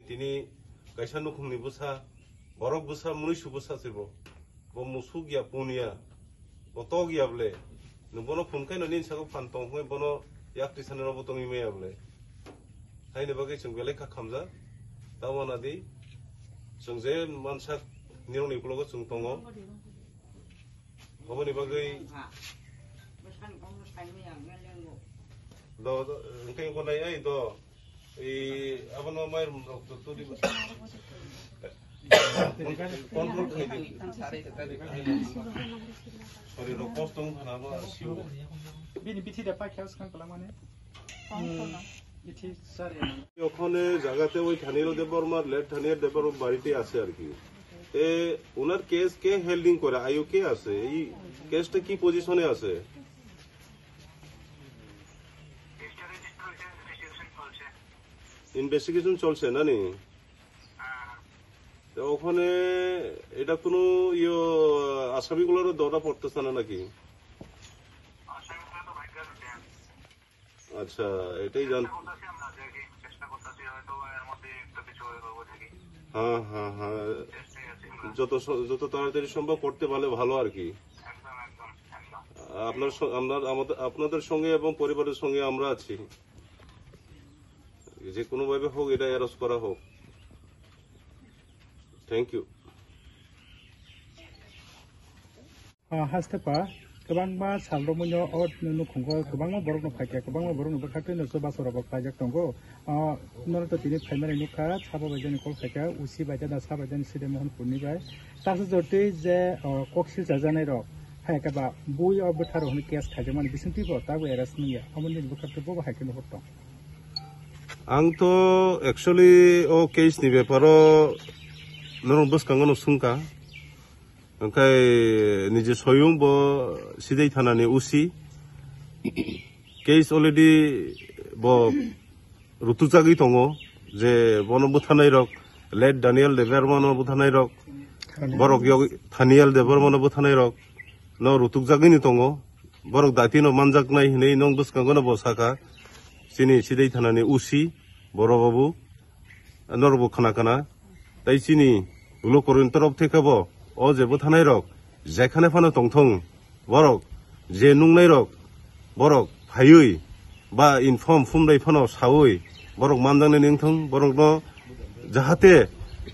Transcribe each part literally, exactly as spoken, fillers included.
Tini kaisa nukhungni bwsa, borok bwsa, mwnwisu bwsa se bo. Bo musuk ya, pun ya, bo tok ya bole. Nwng bono phone khaino nini sago phan tong hwnwi bono yak twi sanani rokbo tongwi maya bole. Haini bagwi chwng belai kha khamjak. Tamo nadi chwng je mansak nirokni ukologo chwng tongo. Oboni bagwi do, do, hwnkhe eko nai ai do. Ei, abono mairum rok to tuli ba. Control khai di. Sorry, rok post tong khana bo siu. Bini bithi da pa khaus kan kala mane. Bithi sari. ওখানে জায়গাতে ওই থানিয়েল দেববর্মার, লেট থানিয়েল দেববর্মার বাড়িতে আছে আর কি। এ, ওনার কেস কে হ্যান্ডলিং করে, আইও কে আছে? এই কেসটা কি পজিশনে আছে? ইনভেস্টিগেশন চলছে না নি? তো ওখানে এটা কোনো ইয়ে আসামিগুলোরও ধরা পড়তেছে না নাকি? আচ্ছা, এটাই জান। হ্যাঁ, হ্যাঁ, হ্যাঁ। যত স-, যত তাড়াতাড়ি সম্ভব করতে পারলে ভালো আর কি। আপনার স-, আপনার, আমাদের, আপনাদের সঙ্গে এবং পরিবারের সঙ্গে আমরা আছি। যে কোনোভাবে হোক, এটা অ্যারেস্ট করা হোক। Thank you. Ah, haste pa, kwbangma sal romwi no o nukhungo kwbangma borok no phaikha, kwbangma borok no bwkha twi no chubachu rok bo khlaijak tongo. Ah, nono to tini phaimani nukha, sabo bai jani call khaikha, usi bai jani, sa bai jani, side Mohan Purni bai. Taksa jotwi je, ah, kok silchajaknai rok, hai khe ba bui o bwtharo hwnwi case khaijakmani bisingtwi bo tabuk arrest wngya, aboni bwkha twi bo bo hai khe nuhur tong. Ang to actually o case ni beparo norok bwskango no swngkha. Hwnkhe niji soyung bo Sidai Thana ni O C. Case already bo rutukjagwi tongo je bono bwtharnai rok, late Daniel Debbarma no bwtharnai rok, borok yog Thaniel Debbarma no bwtharnai rok no rutukjagwi ni tongo. Borok dati no manjaknai hinwi nong bwskango no bo sakha chini Sidai Thana ni O C Boro Babu. Norok bo khna khna. Tai chini ulo koroni torop thai khe bo o je bwtharnai rok jekhane phano tongthong, borok je nungnai rok borok phaiwi ba inform phumdai phano sawi borok manjaknai wngthong, borok no jahate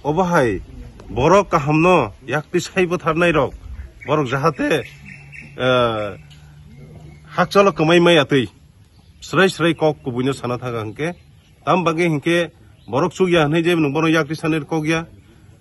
obo hai borok kaham no yakti sai bwtharnai rok borok jahate, eh, hakchalo kwmai maya twi. Srai srai kok kubui no sana thaga hwnkhe, tam bagwi hwnkhe borok chukya hwnwi je nwng bono yakti sanir kok ya,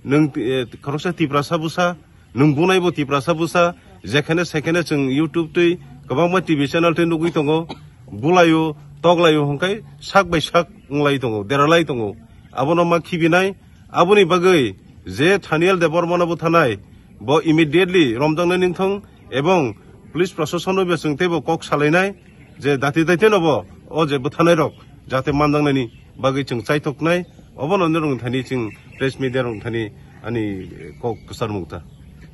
nwng, eh, khoroksa Tiprasa bwsa, nwng bunai bo Tiprasa bwsa, jekhane sekhane chwng YouTube twi kwbangma T V channel twi nugwi tongo, bulaio, toklaio hwnkhe sak bai sak wnglai tongo, deralai tongo, abono ma khibinai, aboni bagwi Je Thaniel Debbarmano bwthanai, bo immediately romjaknai ningthong, ebong police proshasonno bo chwng teibo kok salainai je dati daitino bo o je bwthanai rok jate manjaknaini bagwi chwng chaithoknai. Obono norok thani chwng press media rok thani ani kok kwcharmung ta.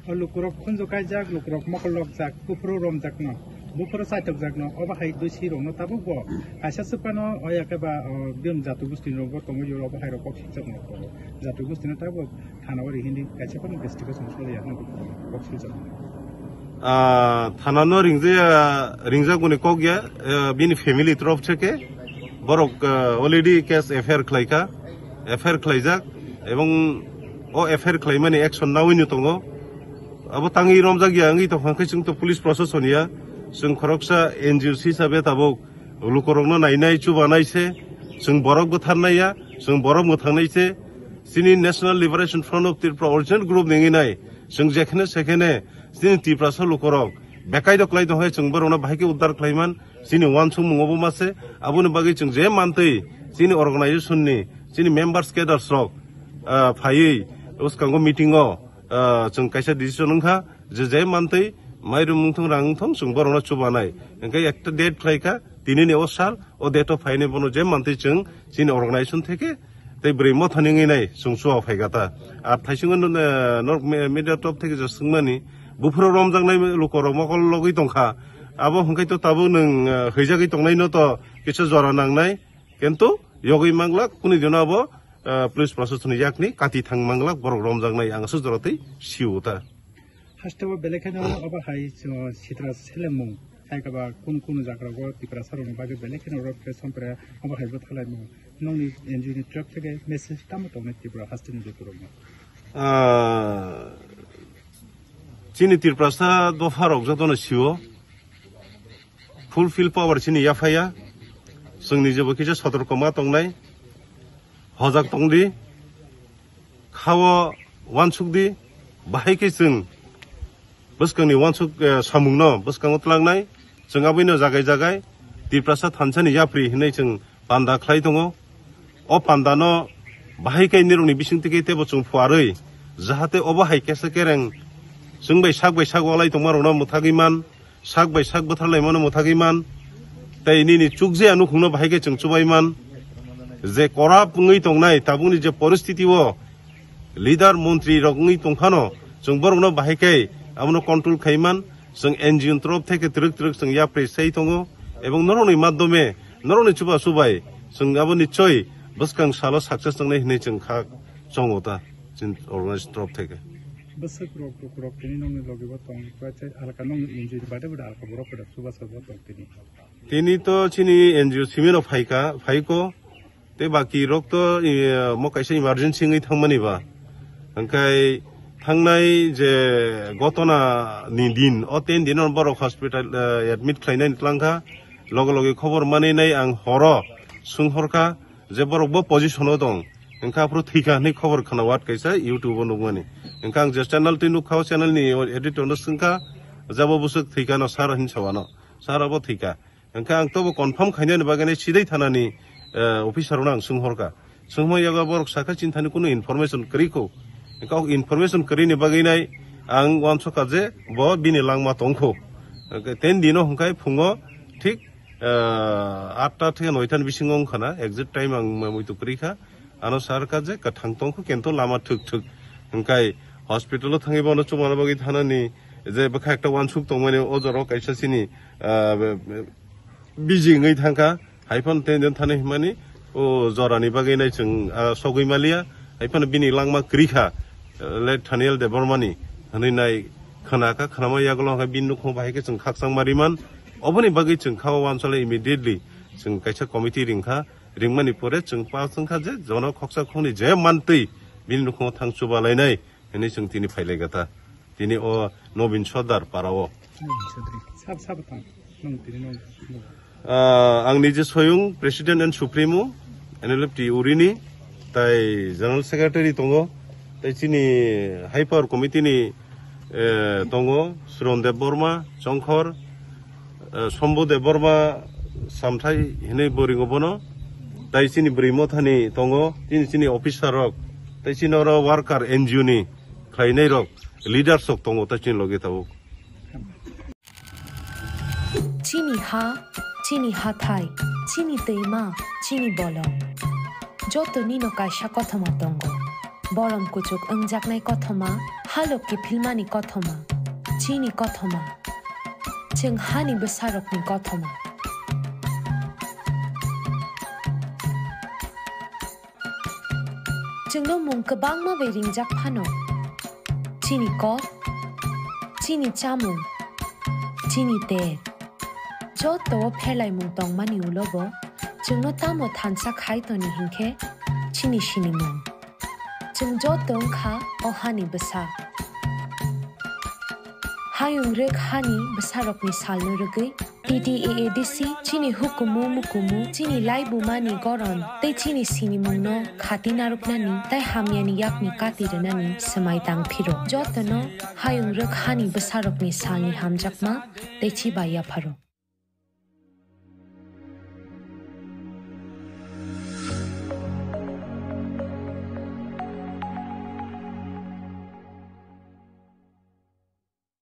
O lukurok khunju kaijak, lukurok mokol lokjak, buphuru romjakno, buphuru chaithokjakno, obo hai dui sirokno tabuk bo kaisa swpano, o yakhe ba, o, bini jatu gustinirokbo tongwi, obo hai rok kok sikjakno, jatu gustino tabuk thana o rihindi kaisa phano investigation choli ya, hwnwi kok sikjakno. Ah, thana no ringjaya, ringjak boni kok ya, eh, bini family torof theke borok, eh, already case F I R khlaika, F I R khlaijak, ebong o F I R khlaimani action nawi no tongo. Abo tangwi romjak ya wngwi tongkha khe chwng to police proshashan ya, chwng khoroksa N G O hisabe tabuk lukurokno nainai chubanai se, chwng borok bwtharnai ya, chwng borok mwthangnai se. Chini National Liberation Front of Tripura original group ni wngwi nai, chwng jekhene sekhene chini Tiprasa lukurok bekai doklai tongkhe chwng borokno bahai khe uddar khlaiman. Chini uansukmung obo ma se, aboni bagwi chwng je mantwi chini organization ni, chini members, cadres rok, ah, phaiwi bwskango meeting o, ah, chwng kaisa decision wngkha je, je mantwi mairum wngthong, rang wngthong, chwng borokno chubanai. Hwnkhe ekta date khlaikha, tinini o sal, o date o phainai bono je mantwi chwng chini organization theke tei bwrwi mothani wngwi nai chwng chuba phaikha ta. Ar thaisingo no, eh, norok me-, media top theke je swngmani, buphuru romjaknai lukorok mokol logwi tongkha. Abo hwnkhe to tabuk nwng, eh, hwijagwi tongnaino to kisa jora nangnai. Kintu yogwi manglak, kuni dino abo, eh, police proshasoni yakni kati thang manglak, borok romjaknai ang aswk jora tei sio ta. Hasteo belai kheno obo hai chwng sitra selengmung hai khe ba kunu kunu jaga rogo Tiprasa rokni bagwi belai kheno road press sompre obo hai bo thalaimung. Nokni N G O ni trak theke message tamo tongnai Tripura hasteni lukurokno? Ah, chini Tiprasa dopha rok jotono sio. Full field power chini yaphaya. Chwng nijebo kisa sotorko ma tongnai. Hojak tongdi. Khao uansukdi. Bahai khe chwng bwskangni uansuk, eh, samungno bwskango twlangnai. Chwng aboino jagai jagai Tiprasa thansani yapri hinwi chwng panda khlai tongo. O pandano bahai khe nirokni bisingtwi khe teibo chwng phuarwi, jahate obo hai kesa kereng chwng bai sak bai sak walai tongma rokno mwthagwi man, sak bai sak bwtharlaimano mwthagwi man, tei nini chukjaya nukhungno bahai khe chwng chubai man. Je corrupt wngwi tongnai tabukni je poristiti o, leader, montri rok wngwi tongphano, chwng borokno bahai khe abono control khai man, chwng N G O ni torof theke twrwk twrwk chwng yapri sai tongo, ebong norokni madhyome, norokni chuba chubai, chwng abo nichoi bwskang salo success tongnai hinwi chwng kha chongo ta, chini organization torof theke. Bwswk rok, rok, rok tini nokni logi bo tong, alka nokni N G O ni bade bade alka borok pada chuba chuba tong tini. Tini to chini N G O simi no phaika, phaiko. Tei baki rok to, eh, mo kaisa emergency wngwi thangmani ba. Hwnkhe thangnai je gotona ni din, o ten din o borok hospital, eh, admit khlainani twlang kha. Loge loge khobor manwi nai ang horo swng hor kha je borok bo position o tong. Hwnkhe aphuru thwi kha hinwi khobor khna wat kaisa YouTube o nukmani. Hwnkhe ang je channel twi nuk kha, o channel ni editor no swng kha, jabo bwswk thwi kha no sir hinwi sa ano. Sir abo thwi kha. Hwnkhe ang tobo confirm khainani bagwi nai sidai thanani, eh, officer rokno ang swng hor kha. Swngma yago borok sakha chini thani kunu information kwrwi kho. Hwnkhe o information kwrwini bagwi nai ang uansukha je bo bini langma tong kho. Hwnkhe ten dino hwnkhe phungo thik, eh, atta theke noita ni bisingo wngkha na, exact time ang muitu kwrwi kha. Ano sar kha je kwthang tong kho, kintu lama thwk thwk. Hwnkhe hospital o thangwi bono chumana bagwi thanani je bwkha ekta uansuk tongmani o jora o kaisa chini, ah, be-, be-, busy wngwi thang kha. Hai phano ten din thani himani o jorani bagwi nai chwng, ah, sogwi maliya. Hai phano bini langma kwrwi kha, eh, late Thaniel Debbarmani hinwi nai khna kha, khnama yagulo hwnkhe bini nukhung bahai khe chwng khakchangma riman. Oboni bagwi chwng kha o uansale immediately chwng kaisa committee ring kha. Ringmani pore chwng pa chwng kha je jono khoksa khokni je mantwi bini nukhungo thang chuba lainai hinwi chwng tini phai lai kha ta. Tini o Nobin Sordar para o. Sab, sab tang. Nung tini nung, nung. Ah, ang nije soyung President and Supremo, N L F T Urini, tai General Secretary tongo, tai chini High Power Committee ni, eh, tongo, Suron Debbarma, Chongkhor, eh, Sombo Debbarma, Samthai hinwi bo ringo bono, tai chini bwrwi mothani tongo, chini, chini officer rok, Tei chini oro worker N G O ni khlainai rok, leaders rok tongo tei chini logi tabuk. Chini ha, chini hathai, chini twima, chini bolong. Joto nino kaisa kothoma tongo. Bolong kuchuk wngjaknai kothoma, halok kiphilmani kothoma, chini kothoma. Chwng hani bwsarokni kothoma. Chwngno mung kwbangma bai ringjak phano. Chini kok, chini chamung, chini ter. Joto o pherlaimung tongmani ulo bo chwngno tamo thansa khai toni hinkhe chini sinimung. Chwng joto wngkha o hani bwsa. Hayung rwk hani bwsarokni salno rwgwi T T A A D C chini hukumu mukumu, chini laibumani goron tei chini sinimungno khati narwknani tei hamyani yakni kati rwnani swmai tang phiro. Jotono hayung rwk hani bwsarokni salni hamjakma tei chiba yapharo.